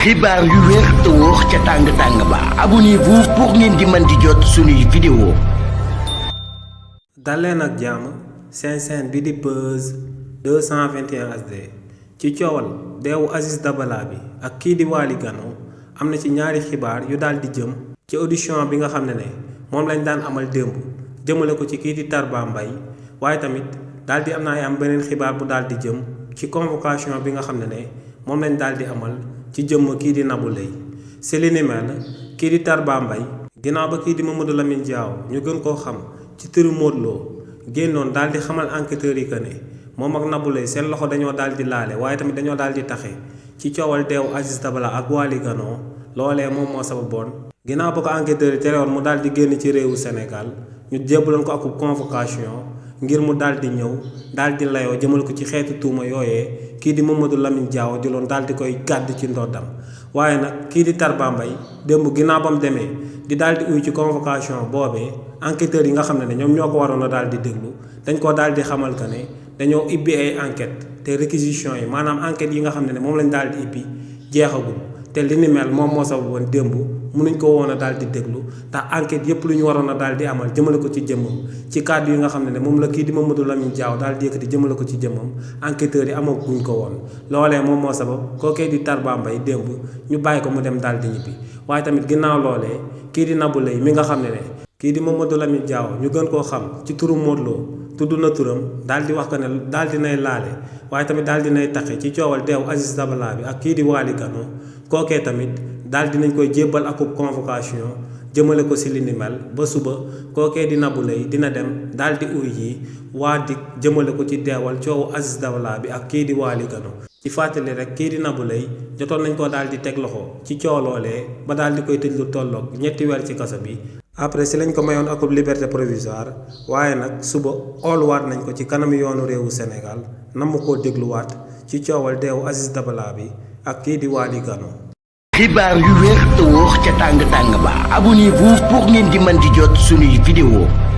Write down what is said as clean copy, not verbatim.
xibaar yu wér te wóor ca tàng ba abonnez-vous pour ngeen di mën di jot suñuy vidéo. daleen ak jàmm seen bi di Buzz 221 HD ci coowal deewu Aziz Dabala bi ak kii di Waly Gano am na ci ñaari xibaar yu daal di jëm ci audition bi nga xam ne moom lañ daan amal démb jëmale ko ci kii di Tarba Mbaye waaye tamit daal di am beneen xibaar bu daal di jëm ci convocation bi nga xam ne moom lañ daal di amal ci jëmm kii di Nabou Leye si li ni mel kii di Tarba Mbaye ginnaaw ba kii di Mamadou Lamine Diaw ñu gën koo xam ci turu Modou Lo génnoon daal di xamal enquêteurs yi que ne moom ak Nabou Leye seen loxo dañoo daal di laale waaye tamit dañoo daal di taxe ci coowal deewu Aziz Dabala ak Waly Gano loolee moom moo sababoon ginnaaw ba ko enquêteurs yi terewoon mu daal di génn ci réewu Sénégal ñu jébbaloon ko ak convocation ngir mu daal di ñëw daal di layoo jëmal ko ci xeetu tuuma yooyee kii di Mamadou Lamine Diaw jëloon daal di koy gàdd ci ndoddam waaye nag kii di Tarba Mbaye démb ginnaaw ba mu demee di daal di uy ci convocation boobee enquêteurs yi nga xam ne ñoom ñoo ko waroon a daal di déglu dañ koo daal di xamal que ne dañoo ibbi ay enquête te réquisition yi maanaam enquêtes yi nga xam ne moom lañ daal di ibbi jeexagul te li ni mel moom moo sababoon démb mënuñ ko woon a daal di déglu ndax enquête yépp lu ñu waroon a daal di amal jëmale ko ci jëmmam ci kàddu yi nga xam ne moom la kii di Mamadou Lamine Diaw daal di yëkkati jëmale ko ci jëmmam enquêteurs yi amaguñ ko woon loolee moom moo sabab kookee di Tarba Mbaye démb ñu bàyyi ko mu dem daal di ñibbi waaye tamit ginnaaw loolee kii di Nabou Leye mi nga xam ne kii di Mamadou Lamine Diaw ñu gën koo xam ci turu Modou Lo tudd na turam daal di wax que ne daal di nay laale waaye tamit daal di nay taxe ci coowal deewu Aziz Dabala bi ak kii di Waly Gano kookee tamit daal dinañ koy jébbal akub convocation jëmale ko si li ni mel ba suba kookee di Nabou Leye dina dem daal di uy yi waa dik jëmale ko ci deewal coowu Aziz Dabala bi ak kii di Waly Gano ci fàttali rek kii di Nabou Leye jotoon nañ ko daal di teg loxo ci cooloolee ba daal di koy tëj lu tolloog 3 weer ci kaso bi après si lañ ko mayoon akub liberté provisoire waaye nag suba ooluwaat nañ ko ci kanam yoonu réewu Sénégal namm koo dégluwaat ci coowal deewu Aziz Dabala bi ak kii di Waly Gano. xibaar yu wér te wóor ca tàng ba abonnez-vous pour ngeen di mën di jot suñuy vidéo.